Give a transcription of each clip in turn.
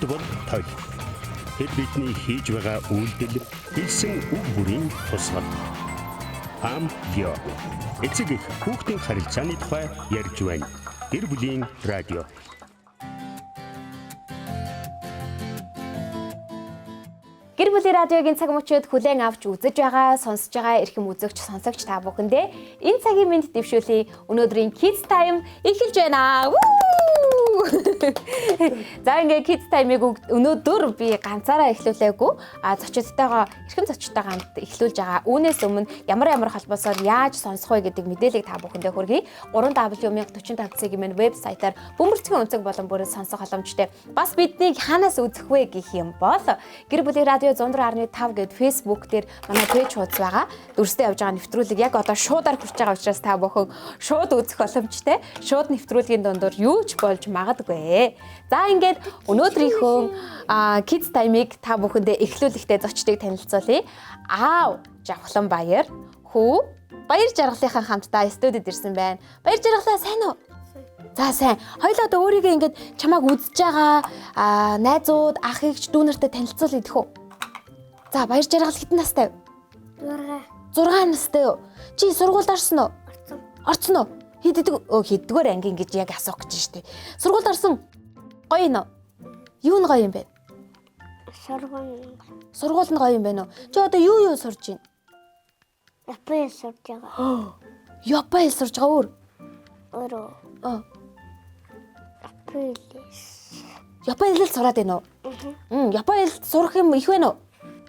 бол толь. Тэр бидний хийж байгаа үйлдэл, хэлсэн үг бүрийн тусгал. Ам гё. Эцэг их хүүхдийн харилцааны тухай ярьж байна. Гэр бүлийн радио. Гэр бүлийн радиогийн цаг мөчид хүлээн авч үзэж байгаа, сонсож байгаа эрхэм үзэгч, сонсогч та бүхэндээ энэ цагийн мэнд дэвшүүлье. Өнөөдрийн Kids Time эхэлж байна. За ингээ Kids Time-ыг өнөөдөр би ганцаараа эхлүүлээгүй. А зочидтойгоо эрхэм зочдтойгоо хамт эхлүүлж байгаа. Үүнээс өмнө ямар ямар холбоосоор яаж сонсох вэ гэдэг мэдээллийг та бүхэндээ хүргэе. 3W1045 цэгийн вебсайтаар бөмбөрцгийн өнцөг болон бүрэн сонсох боломжтой. Бас биднийг хаанаас үзэх вэ гэх юм бол Гэр бүлийн радио 104.5 гээд Facebook дээр манай пэйж хуудас байгаа. Дүрстэй явж байгаа нэвтрүүлэг яг одоо шуудаар хүрч байгаа учраас та бүхэн шууд үзэх боломжтой. Шууд нэвтрүүлгийн дундуур юу ч болж магадгүй. За ингээд өнөөдрийнхөө Kids Time-ыг та бүхэндээ эхлүүлэхдээ зочдыг танилцуулъя. Аав Жавхлан Баяр, хүү Баяр жаргалынхаа хамтдаа студид ирсэн байна. Баяр жаргалаа сайн уу? За сайн. Хоёлоо одоо өөрийгөө ингээд чамааг үзэж байгаа найзууд, ах эгч дүү нартай танилцуулъя гэх үү? За баяр жаргал хэдэн настай вэ? 6. 6 настай юу? Чи сургуульд орсон уу? Орсон. Орсон уу? Хэддэг хэддүгээр анги ингэж яг асуух гэж штэ. Сургуульд орсон. Гоё юм уу? Юу нь гоё юм бэ? Сургууль. Сургууль нь гоё юм байна уу? Чи одоо юу юу сурж байна? Япон сурж байгаа. Япон хэл сурж байгаа өөр. Өөрөө. Аа. Япон хэл. Япон хэл сураад байна уу? Аа. Япон хэл сурах юм их байна уу?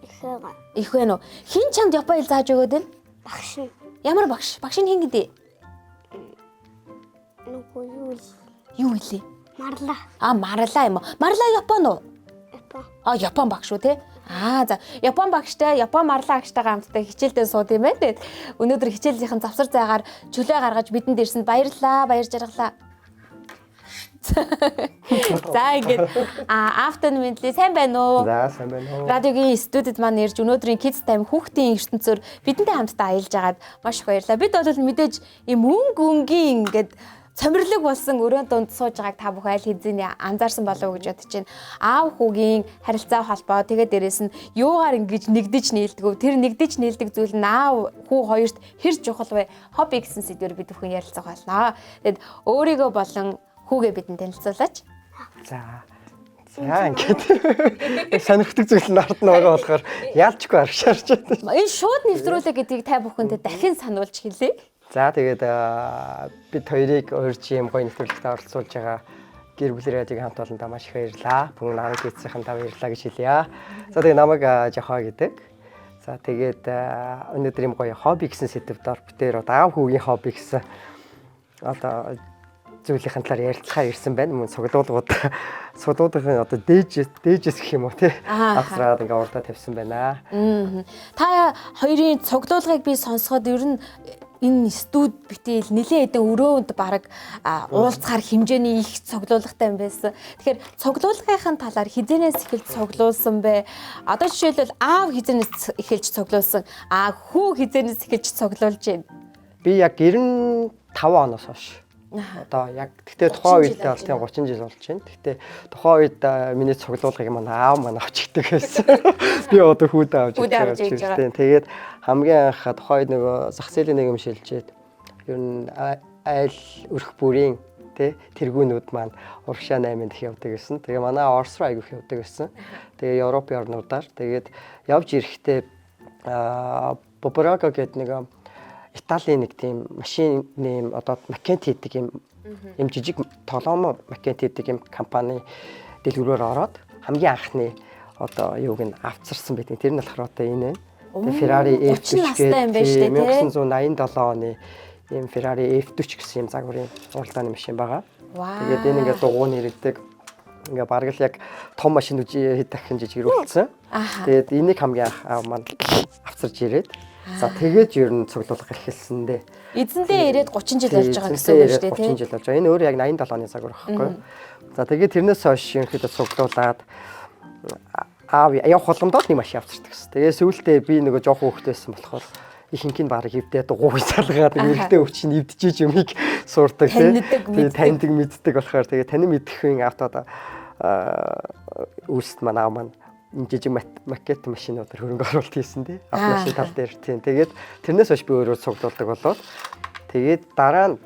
Их байгаа. Их байна уу? Хэн чамд япон хэл зааж өгөөд байна? Багш нь. Ямар багш? Багш нь хэн гэдэг? Нөгөө юу л Юу хэлээ? Марла. А Марла юм уу? Марла Япон уу? Япон. А Япон багш уу те? Аа за Япон багштай, Япон Марла агштайгаа хамтдаа хичээлдээ сууд юм байна. Тэгээд өнөөдөр хичээлийнхэн завсар зайгаар чөлөө гаргаж бидэнд ирсэнд баярлалаа, баяр жаргалаа. За ингээд автон мэдлээ сайн байна уу? За сайн байна уу? Радиогийн студид маань ирж өнөөдрийн Kids Time хүүхдийн ертөнцөөр бидэнтэй хамтдаа аялж агаад маш их баярлалаа. Бид бол мэдээж ийм өнгө өнгийн ингээд цомирлог болсон өрөөнд дунд сууж байгааг та бүхэн аль хэзээний анзаарсан болов уу гэж бодож байна. Аав хүүгийн харилцаа холбоо тэгээд дээрэс нь юугаар ингэж нэгдэж нийлдэг вэ? Тэр нэгдэж нийлдэг зүйл нь аав хүү хоёрт хэр чухал вэ? Хобби гэсэн сэдвээр бид бүхэн ярилцах болно. Тэгээд өөрийгөө болон хүүгээ бидэнд танилцуулаач. За. За ингээд сонирхдаг зүйл нь ард нь байгаа болохоор яалчгүй аргашаарч байна. Энэ шууд нэвтрүүлэг гэдгийг та бүхэндээ дахин сануулж хэлье. За тэгээд бид хоёрыг урьж ийм гоё нэвтрүүлэгт оролцуулж байгаа гэр бүлийн радиогийн хамт олондоо маш их баярлалаа. Бүгэн наран гидсийнхэн та баярлалаа гэж хэлье. За тэгээд намайг Жохоо гэдэг. За тэгээд өнөөдөр ийм гоё хобби гэсэн сэдвээр дор битээр одоо аав хүүгийн хобби гэсэн одоо зүйлийн талаар ярилцахаар ирсэн байна. Мөн цуглуулгууд цуглуулгын одоо дээжээс гэх юм уу тий авсраад ингээ урдаа тавьсан байна. Та хоёрын цуглуулгыг би сонсоход ер нь энэ студ битэл нэлээд хэдэн өрөөнд баг уулзахар хэмжээний их цуглуулгатай юм байсан. Тэгэхээр цуглуулгын талаар хизэнээс эхэлж цуглуулсан бэ? Одоо жишээлбэл аав хизэнээс эхэлж цуглуулсан, а хүү хизэнээс эхэлж цуглуулж байна. Би яг 95 оноос хойш. Одоо яг гэхдээ тухайн үед бол тийм 30 жил болж байна. Гэхдээ тухайн үед миний цуглуулгыг манай аав маань авч игдэг байсан. Би одоо хүүдээ авч игдэг байсан. Тэгээд хамгийн анх тухайн үед нөгөө зах зээлийн нийгэм шилжээд ер нь айл өрх бүрийн тэ тэргүүнүүд маань урагшаа 8 дэх явдаг гэсэн. Тэгээ манай Орос руу айгүйх явдаг гэсэн. Тэгээ Европын орнуудаар тэгээд явж ирэхдээ Боброго гэдэг нэг Италийн нэг тийм машины юм одоо макет хийдэг юм юм жижиг тоглоом макет хийдэг юм компани дэлгүүрээр ороод хамгийн анхны одоо юуг нь авцарсан байдаг. Тэр нь болохоор одоо энэ байна. Тэгээ Ferrari F40 гэдэг 1987 оны ийм Ferrari F40 гэсэн юм загварын уралдааны машин байгаа. Тэгээд энэ ингээд дугуй нэрэгдэг. Ингээ бараг л яг том машин үжи хэд дахин жижигрүүлсэн. Тэгээд энийг хамгийн анх аав маань авцарч ирээд за тэгээд ер нь цуглуулга эхэлсэн дээ. Эзэндээ ирээд 30 жил болж байгаа гэсэн үг шүү дээ, тийм 30 жил болж байгаа. Энэ өөр яг 87 оны загвар байхгүй юу? За тэгээд тэрнээс хойш ерөнхийдөө цуглуулад аав явах боломдоо нэг машин авчирдаг гэсэн. Тэгээ сүүлдээ би нөгөө жоохон хүүхэд байсан болохоор ихэнх нь бараг эвдээ дугуйг залгаад эрэгтэй өвч нь эвдчихэж юмыг сурдаг тийм. Таньдаг мэддэг болохоор тэгээ танин мэдэх хүн автод Үүсэт маань аав маань жижиг макет машинуудаар хөрөнгө оруулалт хийсэн тий. Автомашин тал дээр тийм. Тэгээд тэрнээс хойш би өөрөө цуглуулдаг болоод тэгээд дараа нь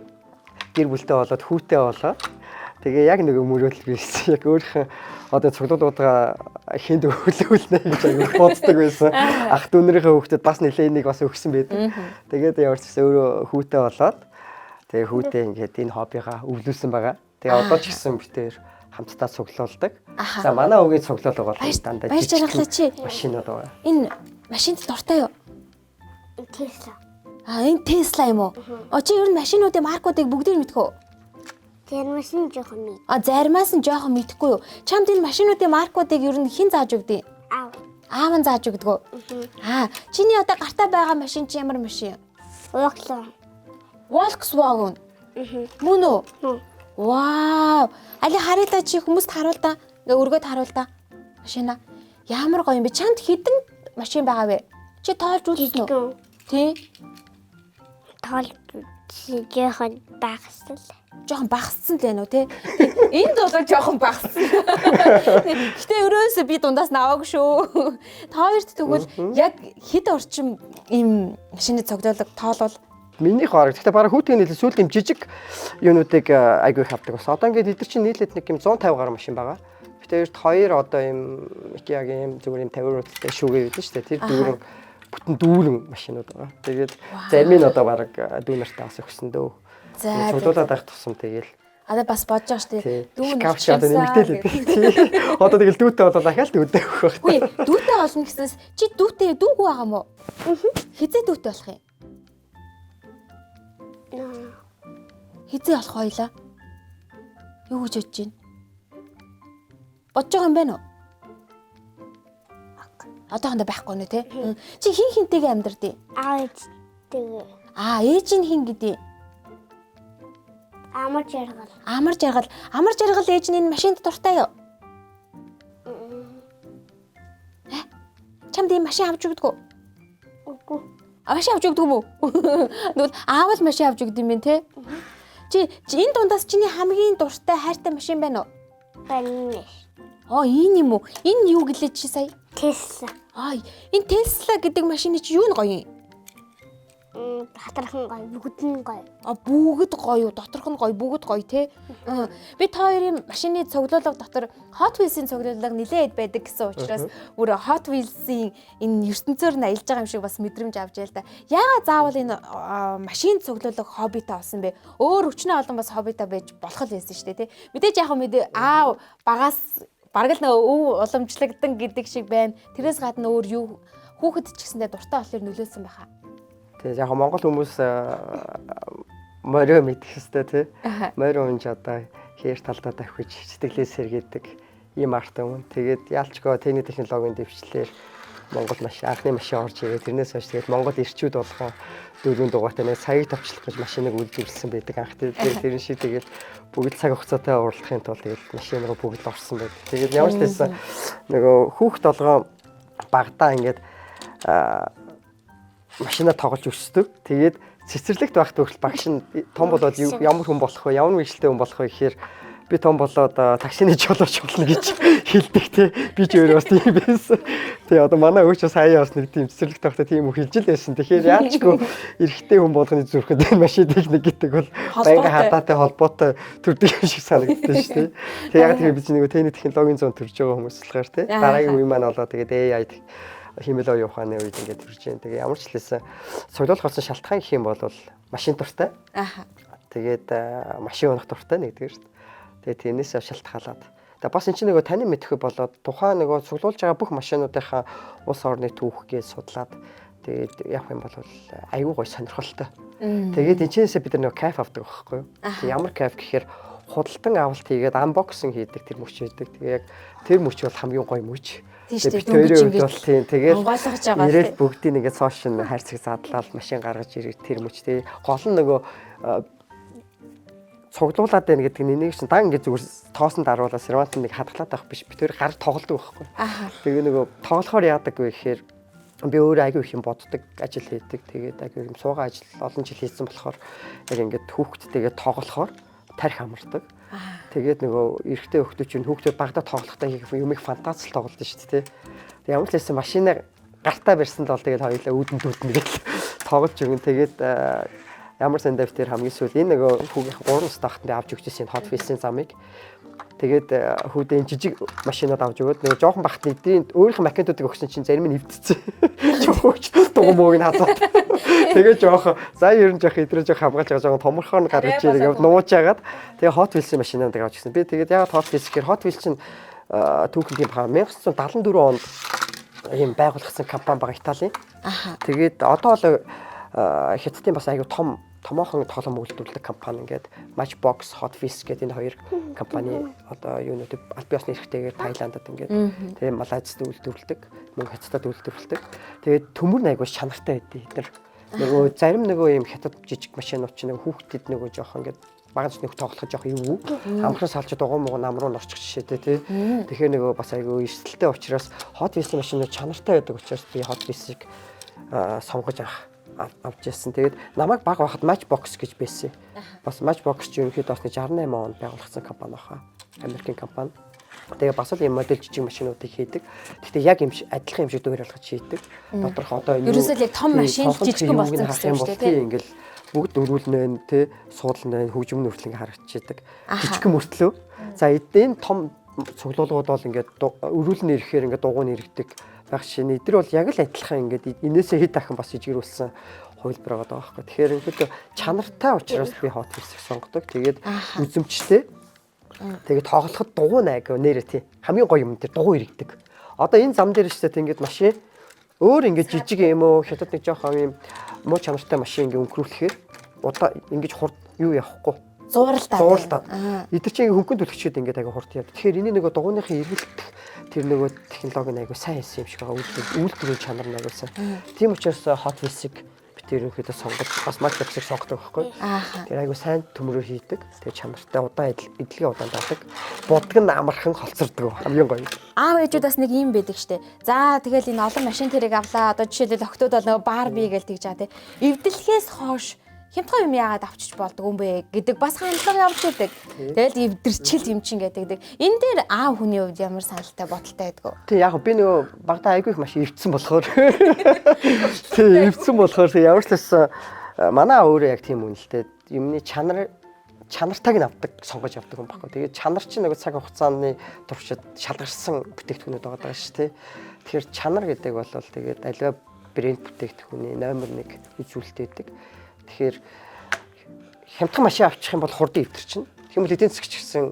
гэр бүлтэй болоод хүүтэй болоод тэгээ яг нэг мөрөөдөл биелсэн. Яг өөрийнхөө одоо цуглуулгуудаа хүнд өвлөөлнө гэж аягүй боддог байсан. Ах дүүнэрийнхээ хүүхдэд бас нэлээд нэг бас өгсөн байдаг. Тэгээд ямар ч гэсэн өөрөө хүүтэй болоод тэгээ хүүтэй ингээд энэ хоббигаа өвлүүлсэн байгаа. Тэгээ одоо ч гэсэн битээр хамтдаа цуглуулдаг. За манай өвгийн цуглуулга бол дандаа Баяр жаргалаа чи. машинууд байгаа. Энэ машинд дуртай юу? Tesla. А энэ Tesla юм уу? О чи ер нь машинуудын маркуудыг бүгдийг мэдэх үү? Заримаас нь жоохон мэд. А заримаас нь жоохон мэдэхгүй юу? Чамд энэ машинуудын маркуудыг ер нь хэн зааж өгдөг? Аав. Аав нь зааж өгдөг үү? Аа, чиний одоо гартаа байгаа машин чи ямар машин? Ууглаа. Volkswagen. Мөн үү? Мөн. Вау! Али харъя та чи хүмүүст харуул та. Ингээ өргөд харуул та. Машина. Ямар гоё юм бэ? Чамд хэдэн машин байгаа вэ? Чи тоолж үзсэн үү? Жижигэн. Тий. Тоол жоохон багасл. Жохон багассан л байна уу те? Энд бол жоохон багассан. Гэтэ өрөөсөө би дундаас нь аваагүй шүү. Та хоёрт тэгвэл яг хэд орчим ийм машины цогцолог тоолвол Минийх бараг. Гэхдээ бараг хүүтийн нийлээ сүүлд юм жижиг юунуудыг айгүй их авдаг бас. Одоо ингээд эдгээр чинь нийлээд нэг юм 150 гаруй машин байгаа. Бид хоёрт хоёр одоо юм Икеагийн юм зүгээр юм 50 руудтай шүүгээ байдаг шүү дээ. Тэр дүүрэн бүтэн дүүрэн машинууд байгаа. Тэгээд зарим нь одоо бараг дүү нартай бас өгсөн дөө. За, Цуглуулад байх тусам тэгэл. одоо бас бодож байгаа шүү дээ. Дүү нь Шкаф чи одоо нэмэгдээл байдаг. Одоо тэгэл дүүтэй болоод ахаал дүүтэй өгөх байх. Үгүй дүүтэй олно гэснээс чи дүүтэй дүүгүй байгаа мó? Хизээ дүүтэй болох юм? Хизээ болох хоёлаа? Юу гэж бодож байна? Бодож байгаа юм байна уу? Одоохондоо байхгүй нэ тэ? Чи хин хинтэйгээ амьдэрдээ? Аав ээжтэйгээ. Аа, ээж нь хин гэдэг. Амар жаргал. Амар жаргал. Амар жаргал ээж нь энэ машинд дуртай юу? Э? Чамд ийм машин авч өгдөг үү? Үгүй. А машин авч өгдөг юм уу? Тэгвэл аав л машин авч өгд юм бэ те? Чи чи энэ дундаас чиний хамгийн дуртай хайртай машин байна уу? Байна. Оо энэ юм уу? Энэ юу гэлээ чи сая? Tesla. Аа энэ Tesla гэдэг машины чи юу нь гоё юм? Хатрахын гоё, бүгд нь гоё. А бүгд гоё юу? Доторх нь гоё, бүгд гоё те. Аа, Би та хоёрын машины цуглуулга дотор Hot Wheels-ийн цуглуулга нилээд байдаг гэсэн учраас бүр Hot Wheels-ийн энэ ертөнцөөр нь аялж байгаа юм шиг бас мэдрэмж авч ял та. Яагаад заавал энэ машин цуглуулга хоббитой болсон бэ? Өөр өчнөө олон бас хоббитой байж болох л байсан шүү дээ те. Мэдээж яг хөө мэдээ аав багаас бараг л нөгөө өв уламжлагдсан гэдэг шиг байна. Тэрээс гадна өөр юу хүүхэд ч гэсэндээ дуртай болохоор нөлөөлсөн байхаа. Тэгээ яг монгол хүмүүс морио мэдэх хэвээр тий. Морио унж одоо хээр талдаа давхиж сэтгэлээ сэргээдэг ийм арт юм. Тэгээд яалчгоо тэний технологийн дэвшлэр Монгол машин анхны машин орж ирээ. Тэрнээс хойш тэгээд Монгол ирчүүд болгон дөрвөн дугуйтай нэг цагийг товчлох гэж машиныг үйлдвэрлэсэн байдаг анх. Тэгээд тэрэн шиг тэгээд бүгд цаг хугацаатай уралдахын тулд тэгээд машин руу бүгд орсон байдаг. Тэгээд ямар ч байсан нөгөө хүүхд толгоо багтаа ингээд машина тоглож өсдөг. Тэгээд цэцэрлэгт байхад хүртэл багш нь том болоод ямар хүн болох вэ? Ямар мэргэжилтэй хүн болох вэ гэхээр би том болоод таксины жолооч болно гэж хэлдэг те. Би ч өөрөө бас тийм байсан. Тэгээ одоо манай өвч бас хаяа бас нэг тийм цэцэрлэгт байхдаа тийм үг хэлж л байсан. Тэгэхээр яалчгүй эрэгтэй хүн болгоны зүрхэнд энэ машин техник гэдэг бол байнга хадаатай холбоотой төрдөг юм шиг санагддаг шүү дээ. Тэгээ яг тэгэхээр би чинь нэг тэний технологийн зүүн төрж байгаа хүмүүс болохоор те. Дараагийн үе маань болоо тэгээд AI хиймэл оюун ухааны үед ингээд төрж जैन. Тэгээ ямар ч хэлсэн цуглуулах болсон шалтгаан гэх юм бол машин дуртай. Аха. Тэгээд машин унах дуртай нэгдүгээр шүү дээ. Тэгээд тэрнээс шалтгаалаад. Тэгээ бас эн чинь нөгөө таны мэдхгүй болоод тухайн нөгөө цуглуулж байгаа бүх машинуудынхаа улс орны түүхгээ судлаад тэгээд явах юм бол аюу гой сонирхолтой. Тэгээд энэчнээсээ бид нар нөгөө кайф авдаг байхгүй юу? Тэг ямар кайф гэхээр худалдан авалт хийгээд unboxing хийдэг тэр мөч байдаг. Тэгээ яг тэр мөч бол хамгийн гоё мөч. Тийм шүү дээ. Бид хоёрын Дөнгөж хувьд бол тийм тэгээд онгойлгож байгаа Ирээл тий. бүгдийг ингээд сошиал хайрцаг задлал машин гаргаж ирэх тэр мөч тий. Гол нь нөгөө цуглуулад байна гэдэг нь энийг чинь дан ингээд зүгээр тоосон даруулаа сервант нэг хадгалаад байх биш. Би тэр гар тоглодог байхгүй. Аха. Тэгээ нөгөө тоглохоор яадаг вэ гэхээр би өөрөө аягүй их юм боддог ажил хийдэг. Тэгээд аягүй юм суугаа ажил олон жил хийсэн болохоор яг ингээд хүүхдтэйгээ тоглохоор Тарих амардаг. Тэгээд нөгөө эрэгтэй хүүхдүүд чинь хүүхдүүд багадаа тоглохдоо юм их фантазил тоглолдог шүү дээ. Тэг ямар ч байсан машинаа гартаа барьсан л бол тэгээд хоёулаа үүдэн дүүдэн гэж тоглож өгөн. Тэгээд ямар сандав тэр хамгийн сүүл энэ нөгөө хүүгийнх 3 настай байхад авч өгчээсэн Hot Wheels-ийн замыг. Тэгээд хүүдэн жижиг машинууд авч өгөөд нөгөө жоохон бахт эдрийн өөрийнх нь макетуудыг өгсөн чинь зарим нь эвдсэн. Жоохч дугуй мууг нь хазаад. Тэгээд жоохон за ер нь жоох эдрээ жоох хамгаалж байгаа жоохон томорхоор нь гаргаж ирээ нууж яагаад тэгээд Hot Wheels-ийн машинуудыг авч өгсөн. Би тэгээд яагаад Hot Wheels гэхээр Hot Wheels чинь түүхэн тийм хаа 1974 онд ийм байгуулагдсан компани байгаа Италийн. Тэгээд одоо л Хятадын бас аягүй том томоохон тоглоом үйлдвэрлэдэг компани ингээд Matchbox, Hot Wheels гэдэг энэ хоёр компани одоо юунууд аль биесны эрхтэйгээр Таиландд ингээд тэгээ Малайзд үйлдвэрлэдэг, мөн Хятадд үйлдвэрлэдэг. Тэгээд төмөр нь аягүй чанартай байдаг эдгээр. Нөгөө зарим нөгөө юм хятад жижиг машинууд чинь нөгөө хүүхдэд нөгөө жоох ингээд багаж нөх тоглох жоох эвгүй. Амархан салж дугуй муг нам руу норчих жишээтэй тий. Тэгэхээр нөгөө бас айгүй эрсдэлтэй учраас Hot Wheels машинууд чанартай байдаг учраас би Hot Wheels-ийг сонгож авч яасан. Тэгээд намайг баг байхад Matchbox гэж байсан. Бас Matchbox ч ерөнхийдөө бас 68 онд байгуулагдсан компани баха. Америкийн компани. Тэгээ бас л ийм модель жижиг машинуудыг хийдэг. Гэхдээ яг юм шиг адилхан юм шиг дүүр болгож хийдэг. Доторх одоо энэ ерөөсөө л яг том машин жижигхэн болсон гэсэн юм шүү дээ. Тийм ингээл бүгд өрүүлнэ тий, суудлна, хөгжим нүртэл ингээ харагдчихэдэг. Жижигхэн мөртлөө. За эдийн том цуглуулгууд бол ингээд өрүүлнэ ирэхээр ингээд дугуй нэрэгдэг байх шинэ. Эдгээр бол яг л адилхан ингээд энээсээ хэд дахин бас жижигрүүлсэн хувилбар байгаа байхгүй. Тэгэхээр ингээд чанартай учраас би Hot Wheels-ийг сонгодог. Тэгээд үзэмжтэй. Тэгээд тоглоход дугуй найг нэрээ тий. Хамгийн гоё юм дээр дугуй иргэдэг. Одоо энэ зам дээр шүү дээ ингээд машин өөр ингээд жижиг юм уу хятад нэг жоохон юм муу чанартай машин ингээд өнгөрүүлэхээр удаа ингэж хурд юу явахгүй. Зууралдаад. Зууралдаад. Эдгээр чинь ингээд хөнгөн түлхчихэд ингээд аяга хурд явдаг. Тэгэхээр энэ нөгөө дугуйныхын эргэлдэх тэр нөгөө технологи нь аяга сайн хийсэн юм шиг байгаа. Үйлдвэрийн чанар нь аяга сайн. Тийм учраас Hot Wheels-ийг бид ерөнхийдөө сонгож бас Matchbox-ыг сонгодог байхгүй. Тэр аяга сайн төмрөөр хийдэг. Тэгээ чанартай удаан эдлэгээ удаан даадаг. Будг нь амархан холцордог. Хамгийн гоё. Аав ээжүүд бас нэг юм байдаг штэ. За тэгэл энэ олон машин тэрийг авлаа. Одоо жишээлбэл охтууд бол нөгөө Барби гэж тэгж байгаа тий. Эвдлэхээс хойш хямдхан юм яагаад авчиж болдгоо юм бэ гэдэг бас хандлага явж идэг. Тэгэл эвдэрчил юм чинь гэдэг. Энэ дээр аав хүний хувьд ямар саналтай бодолтой байдг вэ? Тий яг би нөгөө багадаа айгүй их маш эвдсэн болохоор. Тий эвдсэн болохоор ямар ч байсан манай өөрөө яг тийм үнэлтэй. Юмны чанар чанартайг нь авдаг, сонгож авдаг юм баггүй. Тэгээд чанар чинь нөгөө цаг хугацааны туршид шалгарсан бүтээгдэхүүнүүд байгаа даа шүү дээ. Тэгэхээр чанар гэдэг бол тэгээд аливаа брэнд бүтээгдэхүүний номер 1 үзүүлэлт байдаг. Тэгэхээр хямдхан машин авчих юм бол хурдан эвдэрчин. Тэгмэл эдийн засгч гэсэн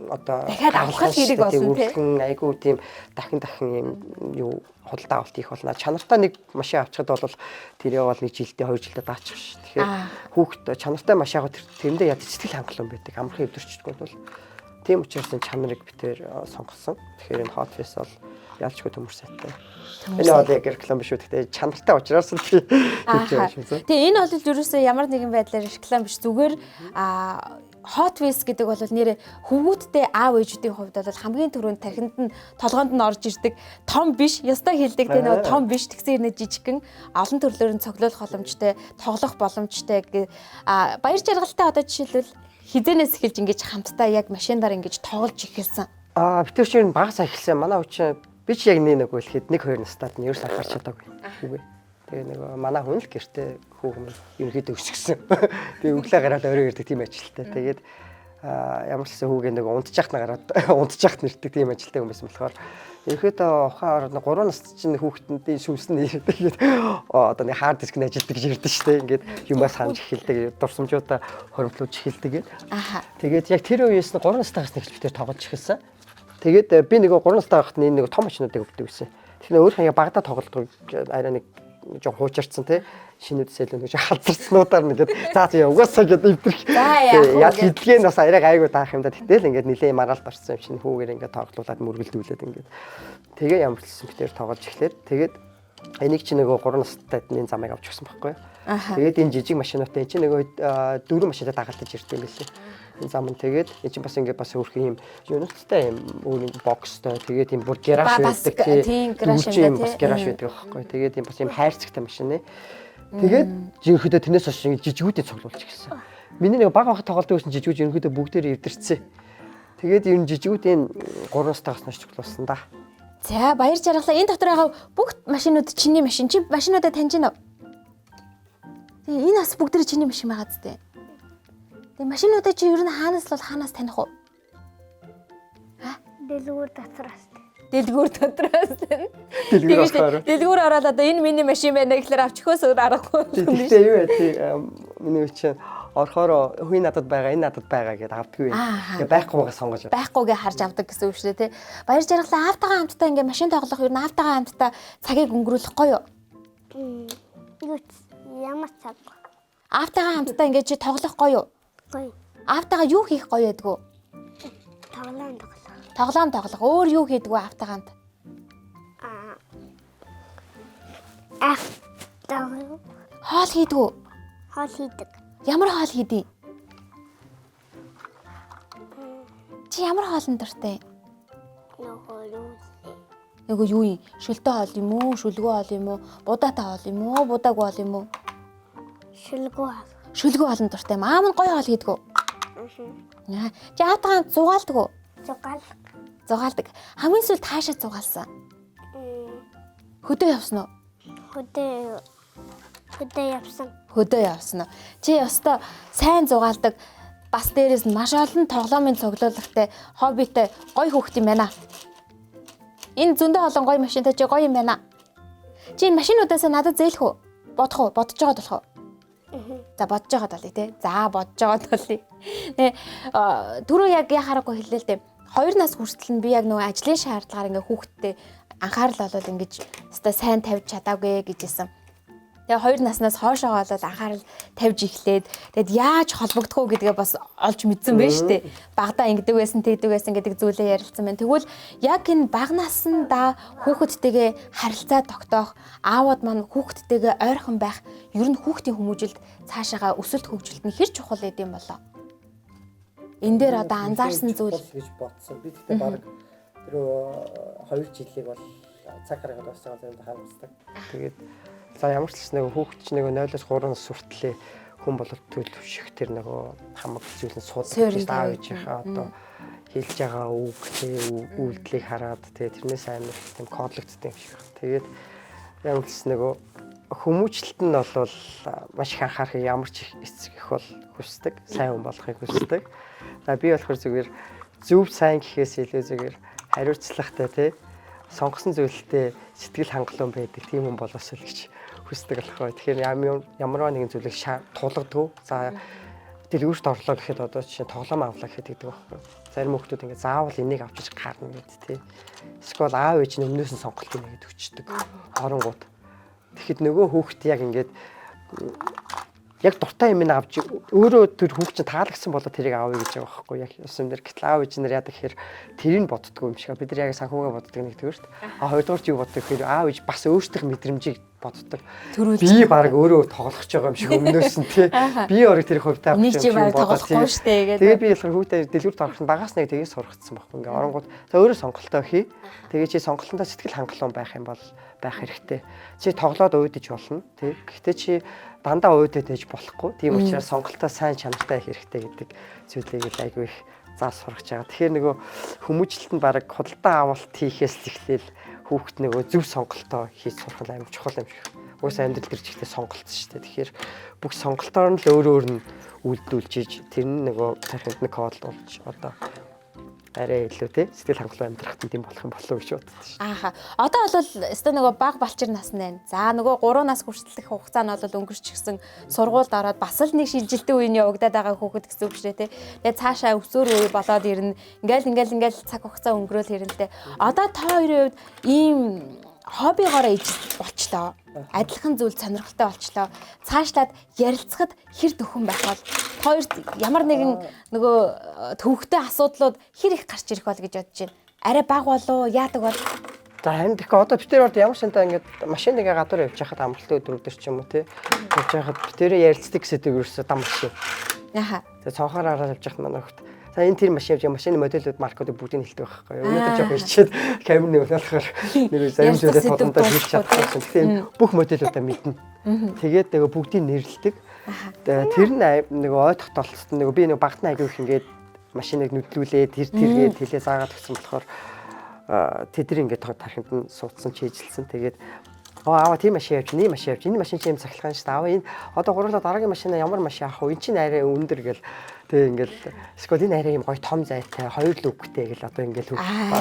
одоо дахиад авах хэрэг болно тий. Айгүй тийм дахин дахин юм юу худалдаа авалт хийх болно. Чанартай нэг машин авчихад бол тэрийг бол нэг жилдээ 2 жилдээ даачих ш. Тэгэхээр хүүхд чанартай машин авах тэрэндээ яд сэтгэл хангалуун байдаг. Амархан эвдэрчдэг бол тийм учраас энэ чанарыг битээр сонгосон. Тэгэхээр энэ Hot Wheels бол ялчгүй төмөр сайтай. Энэ бол яг реклам биш үү? Гэхдээ чанартай учраас л хийж байгаа юм шиг. Тэгээ энэ бол ерөөсөө ямар нэгэн байдлаар реклам биш. Зүгээр Hot Wheels гэдэг бол нэрээ хөвгүүдтэй аав ээжүүдийн хувьд бол хамгийн түрүүнд тархинд нь толгоонд нь орж ирдэг том биш, ёстой хэлдэг тэ нөгөө том биш тэгсэн хэрнээ жижигхэн олон төрлөөр нь цоглуулах боломжтой, тоглох боломжтой. Баяр жаргалтай одоо жишээлбэл хизэнээс эхэлж ингэж хамтдаа яг машиндаар ингэж тоглож эхэлсэн. Бид нар чинь багасаа эхэлсэн. Манай хүчин би ч яг нэг хэлэхэд 1-2 настайд нь ерөөс анхаарч чадаагүй. Үгүй. Тэгээ нөгөө манай хүн л гэртээ хүүхэн ерөнхийдөө өсгсөн. Тэгээ өглөө гараад орой ирдэг тийм ажилтай. Тэгээд ямар ч гэсэн хүүгээ нөгөө унтчих нь гараад унтчих нэрдэг тийм ажилтай хүн байсан болохоор ерөнхийдөө ухаан 3 настай чинь хүүхэтэндээ сүнс нь тэгээд одоо нэг хард диск нь ажилдаг гэж ярьдэн шүү дээ. Ингээд юмаа санаж эхэлдэг, дурсамжуудаа хоримтлуулж эхэлдэг. Тэгээд яг тэр үеэс нь 3 настайгаас нэг битээр тоглож эхэлсэн. Тэгээд би нөгөө 3 настай байхад энэ нэг том машинуудыг өвдөг байсан. Тэгэхээр өөрийнхөө яг багадаа тоглодог арай нэг жоо хуучирцсан тий шинүүдсээ л нэг халзарцнуудаар нэгээд за за угаасаа гээд эвдэрх. Яг хэдлэгээ нь бас арай гайгүй таах юм да. Гэтэл ингээд нилээ мараалд орсон юм чинь хүүгээр ингээд тоглуулад мөргөлдүүлээд ингээд тэгээ ямар ч гэсэн битээр тоглож эхлээд тэгээд энийг чи нөгөө 3 настай энэ замыг авч өгсөн байхгүй. Тэгээд энэ жижиг машинуудтай чи нөгөө 4 машинтай дагалдаж ирд юм билээ. Энэ зам нь тэгээд энэ чинь бас ингээд бас өөрхөн юм юуноттой юм өөр бокстой тэгээд юм бүр гараж байдаг тийм гараж юм бас гараж байдаг байхгүй. Тэгээд юм бас юм хайрцагтай машин нэ. Тэгээд жинхэнэ тэрнээс хойш жижигүүдийг цуглуулж эхэлсэн. Миний нэг баг баг тоглолтын байсан жижигүүд ерөнхийдөө бүгдээр эвдэрсэн. Тэгээд ер нь жижигүүдийн 3 настайгаас хойш цуглуулсан да. За баяр жаргалаа. Энэ дотор байгаа бүх машинууд чиний машин. Чи машинуудаа таньж гинэ үү? Тэгээ энэ бас бүгд чиний машин байгаа зү. Тэгээ машинуудаа чи ер нь хаанаас л бол хаанаас таних вэ? Дэлгүүр дотроос. Дэлгүүр дотроос. Дэлгүүр орохоор. Дэлгүүр ороод одоо энэ миний машин байна гэхлээр авчихоос өөр аргагүй. Гэхдээ юу яа тий миний үе чинь орохоор хүй надад байгаа, энэ надад байгаа гэдээ авдаггүй. Тэгээ байхгүйгээ сонгож авдаг. Байхгүйгээ харж авдаг гэсэн үг шүү дээ тий. Баяр жаргалаа аавтайгаа хамтдаа ингээ машин тоглох ер нь аавтайгаа хамтдаа цагийг өнгөрүүлэх гоё юу? Юу ямар цаг? Аавтайгаа хамтдаа ингээ чи тоглох гоё юу? Гоё. Аавтайгаа юу хийх гоё байдгүй? Тоглоом тоглох. Тоглоом тоглох. Өөр юу хийдгүү аавтайгаа хамт? Аа. Тоглох. Хоол хийдгүү? Хоол хийдэг. Ямар хоол хийдий? Чи ямар хоолнд дуртай? Нөгөө юу Нөгөө юу юм? Шөлтэй хоол юм уу? Шүлгөө хоол юм уу? Будаатай хоол юм уу? Будаагүй хоол юм уу? Шүлгүү хоол. Шүлгөө хоолнд дуртай юм. Аав нь гоё хоол хийдгүү. Аа. Чи аавтайгаа хамт зугаалдаг уу? Зугаал. Зугаалдаг. Хамгийн сүүлд хаашаа зугаалсан? Хөдөө явсан уу? Хөдөө явсан. Хөдөө явсан уу? Чи ёстой сайн зугаалдаг. Бас дээрээс нь маш олон тоглоомын цуглуулгатай, хоббитэй гоё хүүхэд юм байна. Энэ зөндөө олон гоё машинтай чи гоё юм байна. Чи энэ машинуудаас надад зээлэх үү? Бодох уу? Бодож байгаад болох уу? За бодож байгаад болъё те. За бодож байгаад болъё. Нэ түрүү яг яхаарахгүй хэллээ л дээ. 2 нас хүртэл нь би яг нөгөө ажлын шаардлагаар ингээ хүүхэдтэй анхаарал болол ингэж өстой сайн тавьж чадаагүй гэж хэлсэн. Тэгээ 2 наснаас хоошоогоо бол анхаарал тавьж эхлээд тэгэд яаж холбогдох уу гэдгээ бас олж мэдсэн байж тээ. Багадаа ингэдэг байсан, тэгдэг байсан гэдэг зүйлээ ярилцсан байна. Тэгвэл яг энэ бага насндаа хүүхэдтэйгээ харилцаа тогтоох, аавууд маань хүүхэдтэйгээ ойрхон байх, ер нь хүүхдийн хүмүүжилд цаашаага өсөлт хөгжилт нь хэр чухал байд юм болоо? Энэ дээр одоо анзаарсан зүйл гэж бодсон. Би тэгтээ баг тэр 2 жилийг бол цаг гаргаад бас байгаа заримдаа харамсдаг. Тэгээд за ямар ч л нэг хүүхэд чинь нэг 0-оос 3 нас хүртлээ хүн болол төлөвших тэр нөгөө хамаг зүйл нь суудаг гэж аав ээжийнхээ одоо хэлж байгаа үг тий үйлдэлийг хараад тий тэрнээс амар их тийм кодлогдсон юм шиг байна. Тэгээд ямар ч л нөгөө хүмүүжлэлт нь бол маш их анхаарах ямар ч эцэг их бол хүсдэг, сайн хүн болохыг хүсдэг. За би болохоор зүгээр зөв сайн гэхээс илүү зүгээр хариуцлагатай тий сонгосон зүйлтэй сэтгэл хангалуун байдаг тийм хүн болоосой л гэж хүсдэг болохоор. Тэгэхээр ямар нэгэн зүйлийг тулгадгүй. За дэлгүүрт орлоо гэхэд одоо жишээ тоглоом авлаа гэхэд гэдэг байхгүй. Зарим хүмүүс ингээ заавал энийг авчиж гарна гэд тий. Эсвэл аав ээж нь өмнөөс нь сонголт хийнэ гэд өчтдөг. Оронгууд. Тэгэхэд нөгөө хүүхэд яг ингээд яг дуртай юм авч өөрөө тэр хүүхд чинь таалагдсан болоо тэрийг авъя гэж байгаа байхгүй яг юм дээр гэтэл аав ээж нар яадаг гэхээр тэрийг боддгоо юм шиг бид нар яг санхүүгээ боддог нэг төрт а хоёрдугаар юу боддог гэхээр аав ээж бас өөрсдөх мэдрэмжийг боддог. Би баг өөрөө тоглох гэж байгаа юм шиг өмнөөс нь тий би орог тэр хувьтай авах юм шиг бодоод тий тэгээ би болохоор хүүхдээ дэлгүүрт орох нь багаас нэг тэгээ сургацсан байхгүй ингээ оронгууд за өөрөө сонголтоо хий тэгээ чи сонголтондоо сэтгэл хангалуун байх юм бол байх хэрэгтэй. Чи тоглоод уйдаж болно тий гэхдээ чи дандаа уйдаад байж болохгүй. Тийм учраас сонголтоо сайн чанартай их хэрэгтэй гэдэг зүйлийг л айгүй их заас сургаж байгаа. Тэгэхээр нөгөө хүмүүжлэлт нь баг худалдаа авалт хийхээс л эхлээл хүүхэд нөгөө зөв сонголтоо хийж сурах нь амар чухал юм шиг. Угсаа амьдрал төр чигтээ сонголт шүү дээ. Тэгэхээр бүх сонголтоор нь л өөр өөр нь үйлдүүлж иж тэр нь нөгөө тархинд нь код болж одоо арай илүү те сэтгэл хангалуун амьдрахад нь тийм болох юм болов уу гэж боддог шин. Ааха. Одоо бол өстой нөгөө баг балчир нас нэ. За нөгөө 3 нас хүртэлх хугацаа нь бол өнгөрчихсөн сургуульд ороод бас л нэг шилжилтийн үеийн явагдаад байгаа хүүхэд гэсэн үг шээ те. Тэгээ цаашаа өсвөр үе болоод ирнэ. Ингээл цаг хугацаа өнгөрөөл ирнэ те. Одоо та хоёрын хувьд ийм хоббигоороо ижил болчлоо. Адилхан зүйл сонирхолтой болчлоо. Цаашлаад ярилцахад хэр дөхөн байх бол хоёрт ямар нэгэн нөгөө төвхтэй асуудлууд хэр их гарч ирэх бол гэж бодож байна. Арай баг болов яадаг бол? За харин тэгэхээр одоо битэр орд ямар шинтэй ингээд машин ингээ гадуур явж байхад амралтын өдөр өдөр ч юм уу тий. Явж байхад битэрээ ярилцдаг сэдв ерөөсөө дам машин. Аха. Тэгээ цонхоор хараад явж байхад манай хөлт за энэ тэр машин явж машины модельүүд маркуудыг бүгдийг нь хэлдэг байхгүй юу. Өнөөдөр жоох ичээд камерны өмнө болохоор нэг зарим зүйлээ тулгамдаа хэлж чадахгүй. Тэгэхээр энэ бүх модельүүдээ мэднэ. Тэгээд нөгөө бүгдийг нэрлэдэг. Тэр нь нөгөө ой тогтолцсон нөгөө би нөгөө багтна айгүй их ингээд машиныг нүдлүүлээ тэр тэргээд хэлээ заагаад өгсөн болохоор тэд нар ингээд тархинд нь суудсан чийжилсэн. Тэгээд аава тийм машин явж, энэ машин явж, энэ машин чи юм цахилгаан шүү дээ. Аава энэ одоо гурлаа дараагийн машина ямар машин авах вэ? Эн чинь арай өндөр гэл. Тэгээ ингээл эсвэл энэ арай юм гоё том зайтай, хоёр лүгтэй гэл одоо ингээл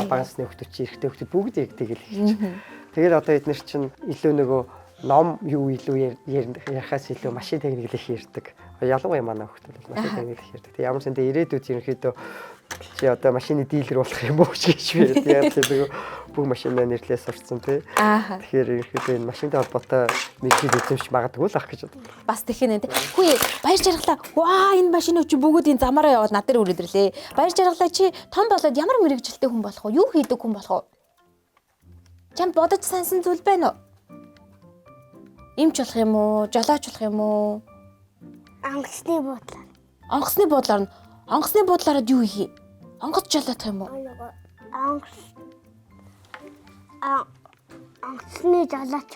багасны хүүхдүүд чи эрэгтэй хүүхдүүд бүгд яг тэгэл хэлж. Тэгээд одоо эднэр чинь илүү нөгөө ном юу илүү ярихаас илүү машин техник их ярьдаг. Ялангуяа манай хүүхдүүд бол машин техник их ярьдаг. Тэг ямар ч юм дэ ирээдүйд ерөнхийдөө чи одоо машины дилер болох юм уу гэж би яг нөгөө бүх машинаа нэрлээ сурцсан тий. Тэгэхээр ерөнхийдөө энэ машинтай холбоотой мэргэжил эзэмш магадгүй л ах гэж бодлоо. Бас тэхэнэ тий. Хүү баяр жаргалаа. Ваа энэ машин чи бүгд энэ замаараа яваад над дээр үрээд ирлээ. Баяр жаргалаа чи том болоод ямар мэргэжилтэй хүн болох вэ? Юу хийдэг хүн болох вэ? Чамд бодож сансан зүйл байна уу? Эмч болох юм уу? Жолооч болох юм уу? Онгоцны буудлаар. Онгоцны буудлаар нь онгоцны буудлаараа юу хийх юм? Онгоц жолоодох юм уу? Онгоцны жолооч.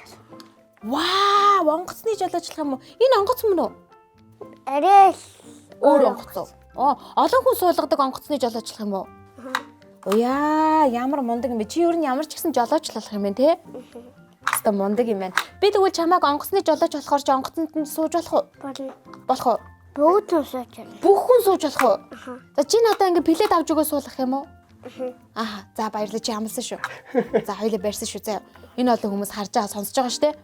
Вау, онгоцны жолооч болох юм уу? Энэ онгоц мөн үү? Арай л өөр онгоц уу? Олон хүн суулгадаг онгоцны жолооч болох юм уу? Уяа, ямар мундаг юм бэ? Чи ер нь ямар ч гэсэн жолооч болох юм бэ, те? Хэвээ мундаг юм байна. Би тэгвэл чамайг онгоцны жолооч болохоор чи онгоцонд нь сууж болох уу? Болно. Болох уу? Бүгд хүн сууж болно. Бүх хүн сууж болох уу? За чи надаа ингээ плед авч өгөө суулгах юм уу? Аа, за баярлалаа, чи амлсан шүү. За хоёлаа барьсан шүү заяа. Энэ олон хүмүүс харж байгаа, сонсож байгаа шүү те.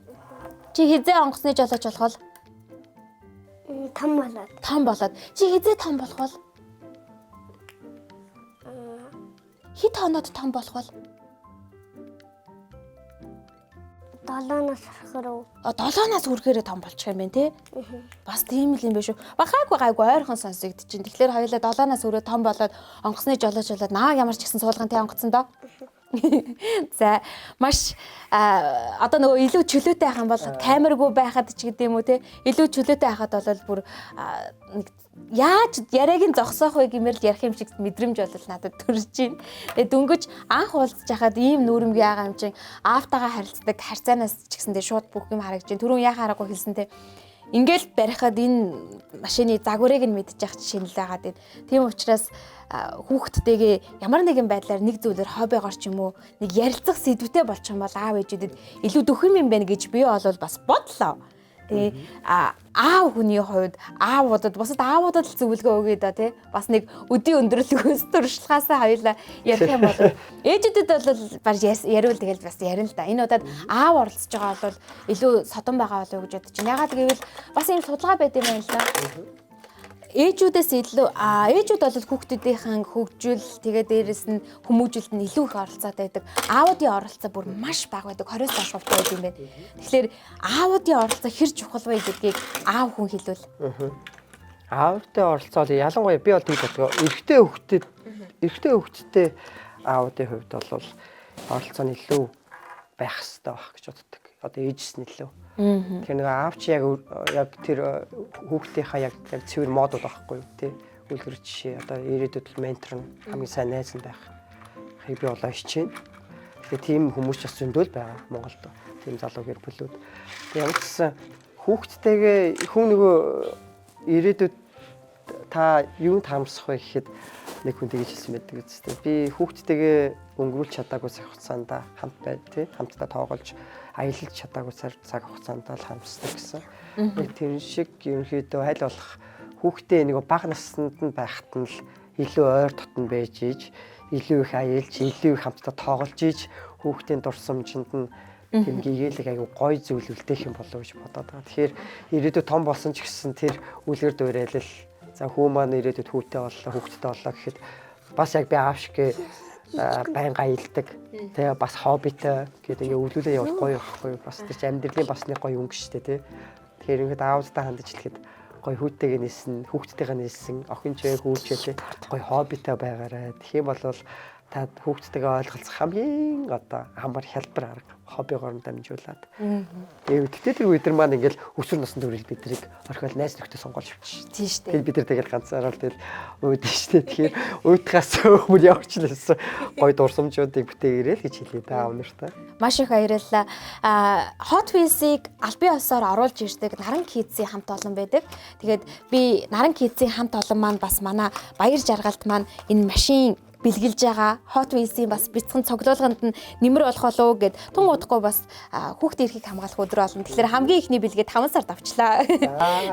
Чи хизээ онгоцны жолооч болох вэ? Том болоод. Том болоод. Чи хизээ том болох вэ? Хэд хоноод том болох вэ? 7-наас хүрэхээр үү? 7-наас хүрэхээр том болчих юм байна те. Бас тийм л юм биш үү? Гайгүй гайгүй ойрхон сонсогдож чинь. Тэгэхээр хоёулаа 7-наас хүрээ том болоод онгоцны жолооч болоод наа ямар ч гэсэн суулган те онгоцондоо. За маш одоо нөгөө илүү чөлөөтэй байх юм бол камергүй байхад ч гэдэм үү те илүү чөлөөтэй байхад бол бүр нэг яаж яриаг нь зогсоох вэ гэмээр л ярих юм шиг мэдрэмж бол надад төрж байна. Тэгээ дөнгөж анх уулзж хахад ийм нүүрэмгүй байгаа юм чинь аавтайгаа харилцдаг харьцаанаас ч гэсэндээ шууд бүх юм харагдаж байна. Түрүүн яхаа хараагүй хэлсэн те. Ингээл барихад энэ машины загварыг нь мэдчих шинэл байгаад байна. Тийм учраас хүүхдтэйгээ ямар нэгэн байдлаар нэг зүйлээр хоббигоор ч юм уу нэг ярилцах сэдвтэй болчих юм бол аав ээжүүдэд илүү дөхөм юм байна гэж би бол бас бодлоо. Тэгээ аав хүний хувьд аавуудад бусад аавуудад л зөвлөгөө өгье да тий. Бас нэг өдийн өндөрлөгөөс туршлагаасаа хоёлаа ярих юм бол ээжүүдэд бол баг яриул тэгэл бас ярина л да. Энэ удаад аав оролцож байгаа бол илүү содон байгаа болов уу гэж бодож байна. Ягаад гэвэл бас ийм судалгаа байд юм байна л да. Ээжүүдээс илүү ээжүүд бол хүүхдүүдийнхэн хөгжил тэгээ дээрэс нь хүмүүжүүлэлт нь илүү их оролцоотой байдаг. Аавуудын оролцоо бүр маш бага байдаг. 20-с доош хувьтай байдаг юм байна. Тэгэхээр аавуудын оролцоо хэр чухал вэ гэдгийг аав хүн хэлвэл. Аавтай оролцоо бол ялангуяа би бол тэгж боддог. Эрэгтэй хүүхдтэй аавуудын хувьд бол оролцоо нь илүү байх хэрэгтэй байх гэж боддог. Одоо ээжс нь илүү. Тэгэхээр нэг аав чи яг тэр хүүхдийнхаа яг цэвэр модууд байхгүй юу тий. Үлгэр жишээ одоо ирээдүйд л ментор нь хамгийн сайн найз нь байх. Хийг би болоо хичээнэ. Тэгэхээр тийм хүмүүс ч бас зөндөл байгаа Монголд. Тийм залуу гэр бүлүүд. Тэг ямар ч гэсэн хүүхдтэйгээ хүн нөгөө ирээдүйд та юунд харамсах вэ гэхэд нэг хүн тэгж хэлсэн байдаг үстэй. Би хүүхдтэйгээ өнгөрүүлж чадаагүй цаг хугацаанд хамт бай тий хамтдаа тоглож аялаж чадаагүй цаг хугацаанд л харамсдаг гэсэн. Яг тэр шиг ерөнхийдөө аль болох хүүхдээ нэг бага наснд нь байхад нь л илүү ойр дотн байж иж илүү их аялж илүү их хамтдаа тоглож иж хүүхдийн дурсамжинд нь тийм гэгээлэг айгу гой зүйл үлдээх юм болов гэж бодоод байгаа. Тэгэхээр ирээдүйд том болсон ч гэсэн тэр үлгэр дуурайл за хүү маань ирээдүйд хүүтэй боллоо, хүүхэдтэй боллоо гэхэд бас яг би аав шигээ байнга аялдаг. Тэгээ бас хоббитой гэдэг ингээ өвлүүлээ явал гоё байхгүй юу? Бас тэр чинь амьдралын бас нэг гоё өнгө шүү дээ, тий. Тэгэхээр ингээд аавдтай хандаж хэлэхэд гоё хүүтэйгээ нээсэн, хүүхдтэйгээ нээсэн, охин ч вэ, хүү ч вэ, гоё хоббитой байгаарай. Тэгэх юм бол Та хүүхдтэйгээ ойлголцох хамгийн одоо амар хялбар арга хоббигоор нь дамжуулаад. Тэгээд тэгтээ тэр үе тэр маань ингээл өсвөр насны төрөл бид нарыг орхиол найз нөхдөд сонгоол явчих. Тийм шүү дээ. Тэгээд бид нар тэгэл ганцаараа л тэгэл уудсан шүү дээ. Тэгэхээр уйдахаас өмнө явж л байсан. Гой дурсамжуудыг бүтээгээрэй л гэж хэлье да аав нартай. Маш их баярлалаа. Hot Wheels-ийг албан ёсоор оруулж ирдэг Наран Kids-ийн хамт олон байдаг. Тэгээд би Наран Kids-ийн хамт олон маань бас манай баяр жаргалт маань энэ машин бэлгэлж байгаа Hot Wheels-ийн бас бяцхан цоглуулганд нь нэмэр болох болов гэд тун удахгүй бас хүүхдийн эрхийг хамгаалах өдөр болно. Тэгэхээр хамгийн ихний бэлгээ 5 сард авчлаа.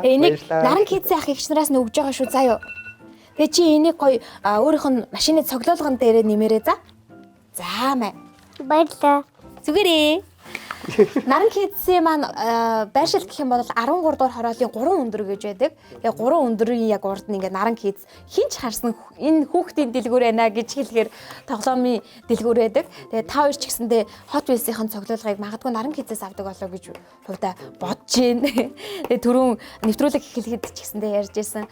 Энийг баярлалаа. Наран Kids-ийн ах эгч нараас нь өгж байгаа шүү заа юу. Тэгээ чи энийг гоё өөрийнх нь машины цоглуулган дээрээ нэмэрээ за. За мэ. Баярлалаа. Зүгээрээ. Наран Kids-ийн маань байршил гэх юм бол 13 дугаар хороолын 3 өндөр гэж байдаг. Тэгээ 3 өндрийн яг урд нь ингээ Наран Kids хинч харсан энэ хүүхдийн дэлгүүр байна гэж хэлэхээр тоглоомын дэлгүүр байдаг. Тэгээ та хоёр ч гэсэндээ Hot Wheels-ийн цоглуулгыг магадгүй Наран Kids-ээс авдаг болоо гэж хувьдаа бодож байна. Тэгээ түрүүн нэвтрүүлэг эхлэхэд ч гэсэндээ ярьж байсан.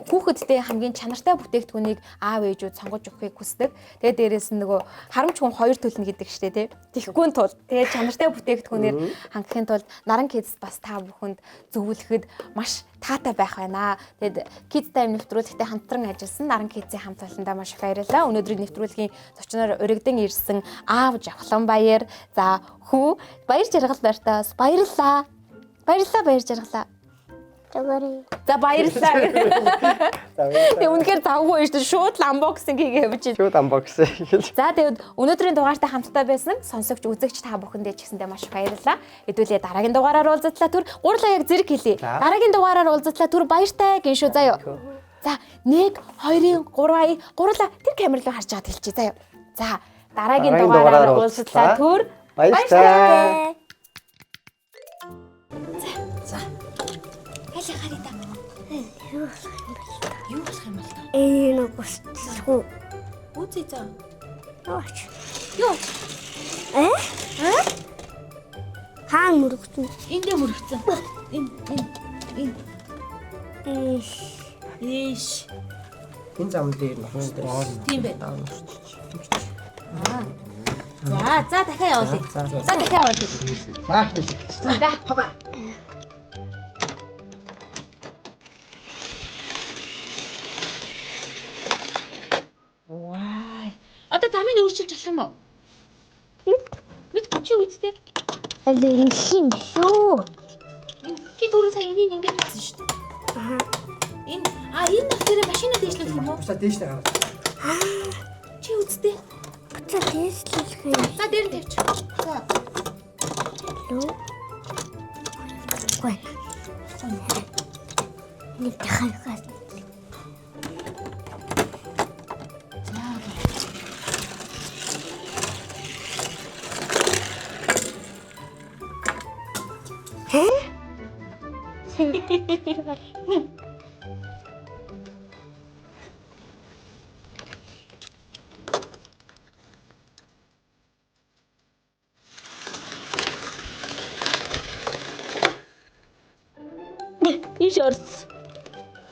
Хүүхэдтэй хамгийн чанартай бүтээгдэхүүнийг аав ээжүүд сонгож өгөхийг хүсдэг. Тэгээ дээрээс нь нөгөө харамч хүн хоёр төлнө гэдэг штэ тий. Тэгэхгүй тул тэгээ чанартай бүтээгдэхүүнээр хангахын тулд Наран Kids бас та бүхэнд зөвлөхөд маш таатай байх байна. Тэгээд Kids Time нэвтрүүлэгтээ хамтран ажилласан Наран Kids-ийн хамт олондоо маш их баярлалаа. Өнөөдрийн нэвтрүүлгийн зочноор уригдан ирсэн аав Жавхлан Баяр, за хүү Баяр жаргал нартай бас баярлалаа. Баярлалаа Баяр жаргалаа. Зүгээрээ. За баярлалаа. За баярлалаа. Тэгээ үнэхээр завгүй байж шүү дээ. Шууд л unboxing хийгээ явж байна. Шууд unboxing гэж. За тэгээд өнөөдрийн дугаартай хамтдаа байсан сонсогч үзэгч та бүхэндээ ч гэсэндээ маш их баярлалаа. Хэдүүлээ дараагийн дугаараар уулзтлаа түр гурлаа яг зэрэг хэлье. За. Дараагийн дугаараар уулзтлаа түр баяртай гин шүү заяа. За 1 2 3 гурлаа тэр камер руу харж байгаад хэлчихье заяа. За дараагийн Дараагийн дугаараар дугаараар уулзтлаа уулзтлаа. түр Баяртай. За. Хайла харъя та. Юу болох юм бэ? Юу болох юм бол та? Энэ нэг гусчихгүй. Үзье за. Ооч. Юу? Э? Хаан мөрөгцөн. Эндээ мөрөгцөн. Энэ энэ энэ Эш. Ээш. Энэ зам дээр нөхөн дээр. Тийм байна. За за дахиад явуулъя. За дахиад явуулъя. За. За. Вай. Одоо замыг өөрчилж болох юм уу? Мэдгүй чи үсттэй. Аль энэ юм шүү. Чи түрүү сая энийг ингэж хийсэн шүү дээ. Аха. Энэ энэ нах дээр машина дээшлүүлэх юм уу? Бусаа дээш нь гараад. Чи үсттэй. Буцаа дээшлүүлэх юм За дээр нь тавьчих. За. лүү. Гой. Нэг дахиад. Ийш орсон.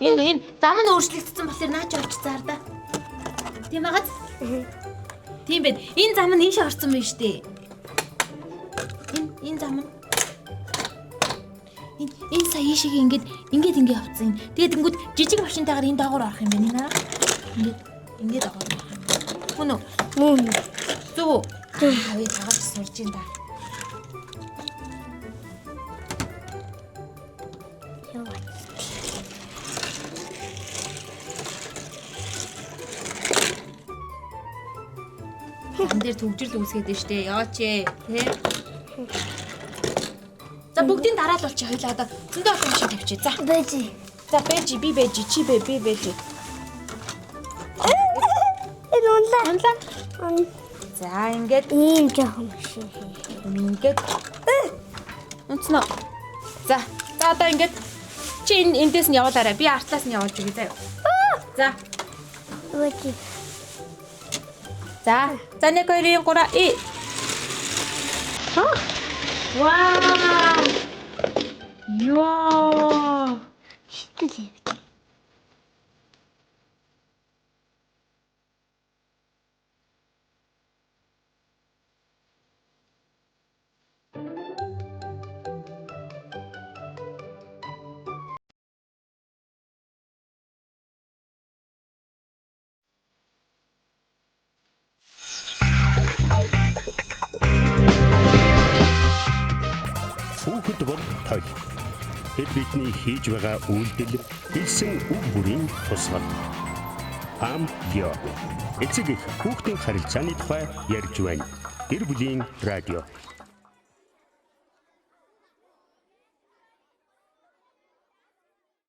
Энэ энэ зам нь өөрчлөгдсөн болохоор наа чи орч заар да. Тийм агаз? Тийм байна. Энэ зам нь ийш орсон байна шүү дээ. Энэ энэ зам нь энэ энэ сая ийшээ ингээд ингээд ингээд явцсан. Тэгээд тэнгүүд жижиг машинтайгаар энэ доогоор орох юм байна наа. Ингээд ингээд доогоор орох юм. Мөн үү? Мөн. Зөв үү? Аа, би дагаад сурж ин да. Юу. Зам дээр төгжрөл үүсгээд байна штэ. Яваач ээ, тэ? За бүгдийн дараа л болчих хоёлаа одоо зөндөө олон машин тавьчих. За. Бэжи. За бэжи би бэжи чи бэ би бэжи. Энэ унлаа. Унлаа. Ун. За ингээд Ийм жоохон машин. ингээд Унцноо. За. За одоо ингээд чи энэ эндээс нь явуулаарай. Би артлаас нь явуулж өгье заяа. За. Бэжи. За. За 1 2 3 и. Вау! Йоо! Шитэл. Тэд бол толь. Тэд бидний хийж байгаа үйлдэл, хэлсэн үг бүрийн тусгал. Ам Гео. Эцэг их хүүхдийн харилцааны тухай ярьж байна. Гэр бүлийн радио.